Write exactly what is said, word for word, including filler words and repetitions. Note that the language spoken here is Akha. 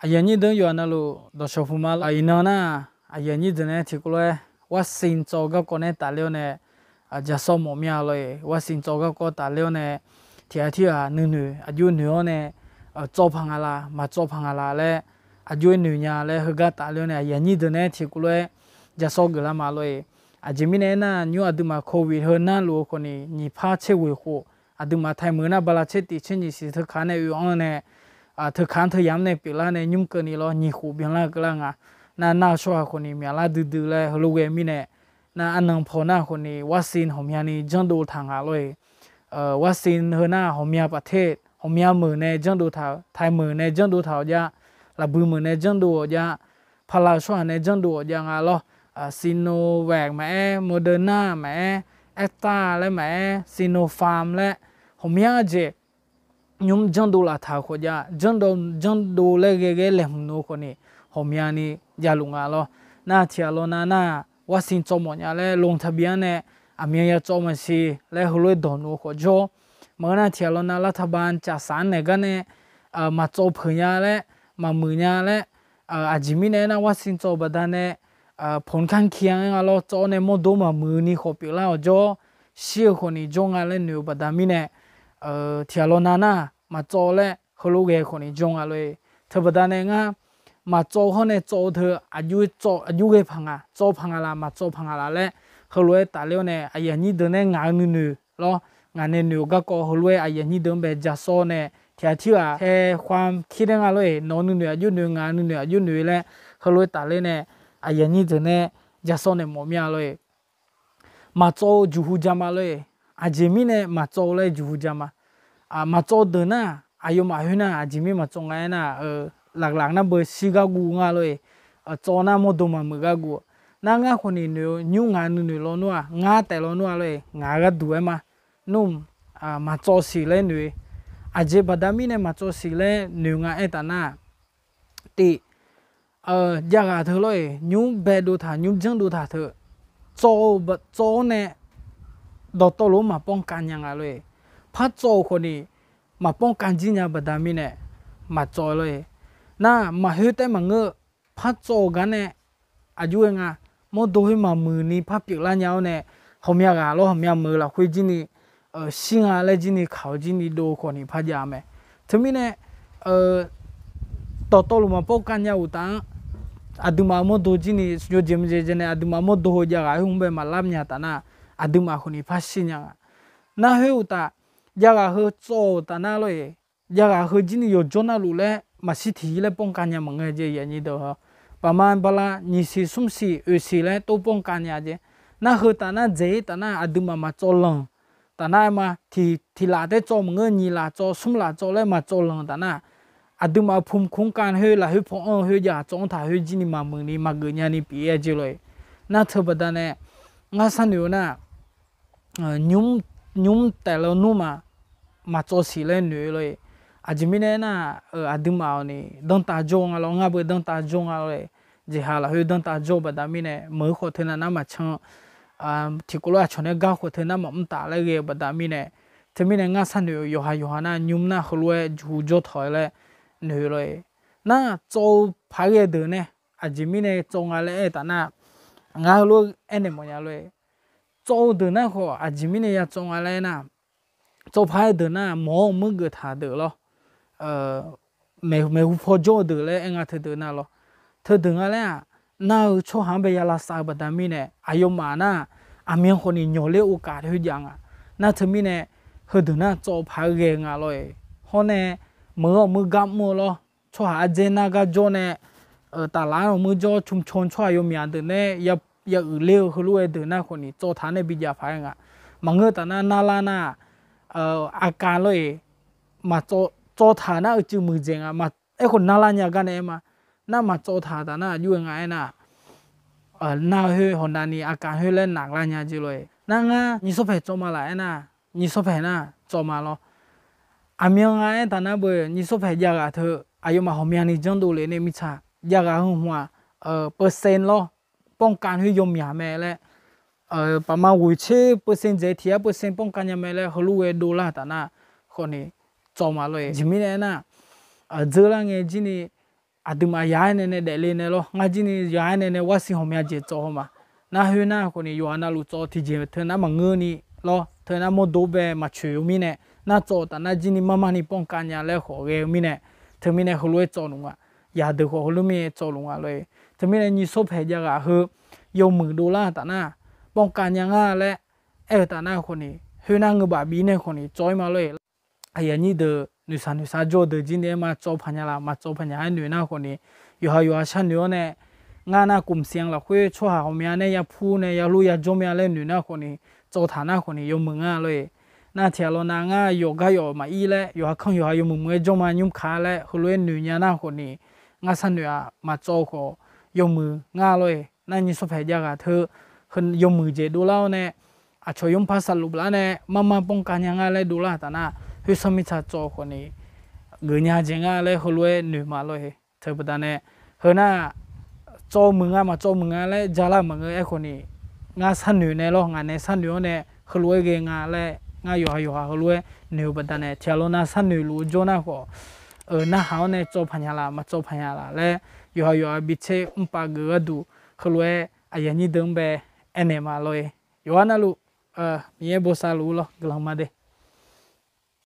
Aqyuif aqnyir deuq-anr yawqha navluf dawqshawq puq ma lor. Iqnan nar, aqyuif aqnyir deuq nae tiqkawv lof-aer วัคซีน tsawv garkawv nae tafler-awr nae, jaqsawr mawf mya lor-eq. วัคซีน tsawv garkawv tafler-awr nae, tiq ghaq tirghaq nuinoeq aqjox noeq-awr nae, tsawv paq nga la, maqtsawv paq nga la laer, aqjox-aer noeq nya laer heugar tafler-awr nae, aqyuif aqnyir deuq nae tiqkawv lof-aer jaqsawr geuflar ma lor-eq. Aqjeq mirnae aernar, nymr aqduimaf โควิด heu narluf-eu khawf ni nyiq par tser ghoeq khof, aqduimaf ไทย meuq nar bala tser tif tser nyiq siq teukaq-anr nae oe-anr nae, teukaq-anr teuyamq nae pyeuflar nae nymr keuvni lor nyiq khof byanlar keuvlar nga. Nar nar-eu tsawrhaq khawf ni myaqlar duidui laer heulof ghae mirnae, nar arnan paw nar khawf ni วัคซีน ghawqmyani janrdov taq nga lor-eq. วัคซีน heu nar ghawqmya ประเทศ ghawqmya meuq nae janrdov taq-eu, ไทย meuq nae janrdov taq-awq jav, lafbui meuq nae janrdov-awq jav, pala-eu tsawrhaq nae janrdov-awq jav nga lor. Sinovac maqaer, Moderna maqaer, Astra laer maqaer, Sinopharm laer, ghawqmya jeq nymr janrdov laftaq-euq khawf jav, janrdov laer ghae ghae laeqhmq nuf-eu khawf ni ghawqmyani javluf nga lor. Nar tiq ghaq lawr nar nar, วัคซีน tsawv mawf nya laer ลงทะเบียน-anr nae aqmyan ya tsawv maqsiq laer heulof-aer dawq nuf-eu khawf jawr. Maqngeur nar tiq ghaq lawr nar รัฐบาล cafsaf-anr naeq gar nae maqtsawv peuq nya laer, maqmuiq nya laer, aqjeq mirnae aernar วัคซีน tsawv-eu baqdanae ผลข้างเคียง-anr nga lawr tsawv-awr nae mawrdo maqmuiq ni khawf pyeuflar-awq jawr, shir-eu khawf ni jawr nga laer noeq-eu baqda mirnae, tiq ghaq lawr nar nar maqtsawv laer heulof ghae khawf ni jawr nga lor-eq. Teubaqda nae ngar maqtsawv hawr nae tsawv-eu teu aqjox ghae paq nga, tsawv paq nga laf, maqtsawv paq nga laf laer heulof-aer tafler-awr nae aqyuif aqnyir deuq nae ngaq-eu nuinoeq lawr, ngaq nae noeq-eu garkawv heulof-aer aqyuif aqnyir deuq-anr bae jaqsawr nae tiq ghaq tirghaq แชร์ความคิด aer nga lor-eq. Nawq-eu nuinoeq aqjox noeq, ngaq-eu nuinoeq aqjox noeq laer heulof-aer tafler nae aqyuif aqnyir deuq nae jaqsawr naeq mawf mir-a lor-eq. Maqtsawv-eu juqhu ja ma lor-eq. Aqjeq mirnae maqtsawv-eu laer juqhu ja ma. Maqtsawv deuq nar, aqyawfmaf khoer nar aqjeq mirnae maqtsawv nga aernar, laqlaq nar beu shir gar guv nga lor-eq. Tsawv nar mawrdo maqmuiq gar guv. Nar ngar khawf ni noeq-eu nymr ngaq nuinoeq lawnmr-aq, ngar taef lawnmr-a lor-eq, ngaq gharduq aer ma. Nmr, maqtsawv siq laer noeq-eu. Aqjeq baqda mirnae maqtsawv siq laer noeq nga aer taf nar, tif, javghaq teu lor-eq, nymr baedov taq, nymr janrdov taq teu, tsawv-eu, tsawv-awr nae dawqtawvluf-anr maqpawr kav nya nga lor-eq. Par tsawv-eu khawf ni maqpawr kav jir nya baqda mirnae maqtsawv lor-eq. Nar maqkhoer taef maqngeur, par tsawv-eu gar nae aqjox-aer nga, mawrdo khoer maqmuiq ni par pyeuflar nya-awr nae, ghawqmya ghaq lawr ghawqmya meuq lafkhoer jir ni shir nga laer jir ni kaq-eu jir ni dov-eu khawf ni par jav mae. Teumirnae dawqtawvluf maqpawr kav nya uqtaf-anr, aqduimaf-eu mawrdo jir ni yawjeq maqjeq jeq nae aqduimaf-eu mawrdo heu javghaq khoer hmq bae maqlar nya taf nar, aqduimaf khawf ni par shir nya nga. Nar khoer uqtaf, javghaq heu tsawv-euq taf nar lor-eq, javghaq heu jir ni yawqjawr navluf laer maqshir tiq yir laer pawr kav nya maqngeur jeq yaf nyir deuq-a. Baqma bala nyiq siq smr siq oeq siq laer tov pawr kav nya jeq. Nar heu taf nar dzaeq-ir taf nar aqduimaf maqtsawv lanq taf nar aer ma, tiq laf taer tsawv maqngeur, nyiq laf tsawv, smr laf tsawv laer maqtsawv lanq taf nar, aqduimaf-euq pumq kur kav khoer lafkhoer paw anr-eu khoer javghaq tsawv anr taq khoer jir ni maqmuiq ni maqgeuf nya ni pyeuf-ir-a jeq lor-eq. Nar teubaqda nae ngar sharnoeq-eu nar, nymr taef lawnmr ma, maqtsawv siq laer noeq lor-eq. Aqjeq mirnae aernar, aqduimaf-awq ni danrtav jawr nga lawr, ngar beu danrtav jawr nga lor-eq. Jeqha lafkhoer danrtav jawr-eu baqda mirnae meuq-eu khawf teu nar nar maqcan, tiqkawv lof aqcawq nae gar khawf teu nar maqmr taf laer ghae-eu baqda mirnae, teumirnae ngar sharnoeq-eu yawqha yawqha nar nymr nar heulof-aer juqhu jawr tawq-aer laer noeq lor-eq. Nar tsawv-eu paq-aer ghae deuq nae aqjeq mirnae tsawv nga laer aer taf nar, ngar heulof-aer aernaeq mawf nya lor-eq. Tsawv-eu deuq nar khawf aqjeq mirnae ya tsawv nga laer aer nar, tsawv paq-aer deuq nar mawq-awr muir geuf taq deuq lawr, maeqhu paw jawr-eu deuq laer aer nga teudeuq nar lawr. Teudeuq nga laer-aq, nar-eu tsawrhaq-anr bae ya lavsav-eu baqda mirnae aqyawfmaf nar, aqmyan khawf ni nyawq ler โอกาส khoer jav nga. Nar teumirnae heudeuq nar tsawv paq-aer ghae nga lor-eq. Hawr nae meuq-awr muir gar mr-eu lawr, tsawrhaq ardzaer nar gar jawr nae, taflaf-anr muir jawr cmcaw tsawrhaq yawmyaq deuq nae ya uiq ler-eu heulof-aer deuq nar khawf ni tsawv taq nae bijav paq-aer nga. Maqngeur taf nar narlar nar, aqkav lor-eq, maqtsawv, tsawv taq nar uicuiv muiqdzaeq nga. Aerkhawf narlar nya gar nae aer ma. Nar maqtsawv taq taf nar aqjox-aer nga aernar, nar khoer hawq navni aqkav khoer laer naqlar nya jeq lor-eq. Nar ngar nyiq sawr paeq tsawv ma laf aernar, nyiq sawr paeq nar tsawv ma lawr. Aqmyan nga aer taf nar beu nyiq sawr paeq javghaq teu aqyawfmaf ghawqmyani janrdov le nae mirtsaq javghaq heu hmq-aq, เปอร์เซ็นต์ lawr, ป้องกัน khoer yawmyaq mae laer, baqma ghoeq tser เปอร์เซ็นต์ dzaeq tiq yar เปอร์เซ็นต์ ป้องกัน nya mae laer heulof ghae dovlar taf nar khawf ni tsawv ma lor-eq. Aqjeq mirnae aernar, dzeur lar ngae jir ni aqduimaf ya-aer nae nae daefle nae lawr, ngar jir ni ya-aer nae nae warsiq hawqmya jeq tsawv haw ma. Nar khoernar khawf ni yawqha navluf tsawv tiqjeq teunar maqngeur ni lawr, teunar mawrdo bae maqcoeq-eu mirnae, nar tsawv taf nar jir ni marmar ni panrkav nya laer khawf ghae-eu mirnae, teumirnae heulof-aer tsawv luf nga. Yaqdeuq khawf heulof mirnae tsawv luf nga lor-e. Teumirnae nyiq sawr paeq jav ghaq heu yawmuiq dovlar taf nar, panrkav nya nga laer aer-eu taf nar khawf ni, khoernar ngeur baf bif nae khawf ni tsawv-ir ma lor-e. Aqyuif aqnyir deuq noeqshaq noeqshaq jawr-eu deuq jir ni aer ma, tsawv paq nya laf maqtsawv paq nya-aer noeq nar khawf ni, yawqha yawqha sharnoeq-awr nae, ngar nar กลุ่มเสี่ยง lafkhoer tsawrhaq ghawqmya nae yapur nae yalof yajawr mya laer noeq nar khawf ni, tsawv taq nar khawf ni yawmuiq nga lor-e. Nar tiq ghaq lawr nar ngar yawqgar yawf maqir laer yawqha kanr yawqha yawmuiq muiq-aer jawr ma nymr ka laer heulof-aer noeq nya nar khawf ni, ngar sharnoeq-aq maqtsawv khawf yawmuiq nga lor-e. Nar nyiq sawr paeq jav ghaq teu yawmuiq jeq dovlar-awr nae, aqcawq yawmr par saqluf lar nae marmar panrkav nya nga laer dovlar taf nar, khoersanr mirtsaq tsawv khawf ni geuf nya jeq nga laer heulof-aer noeq ma lor-e. Teu baqdanae, heu nar tsawv muiq nga maqtsawv muiq nga laer jalar maqngeur aerkhawf ni, ngar sharnoeq nae lawr ngaq nae sharnoeq-awr nae heulof-aer ghae nga laer ngar yawqha yawqha heulof-aer noeq-eu baqdanae tiq ghaq lawr nar sharnoeq luf-eu jawr nar khawf, narhaq-awr nae tsawv paq nya laf maqtsawv paq nya laf laer yawqha yawqha bitser mrpav geuf gharduq heulof-aer aqyuif aqnyir deuq-anr bae aernaeq ma lor-e. Yawqha navluf Miqyaer bosav luf-ur lawr guiqlanq ma de.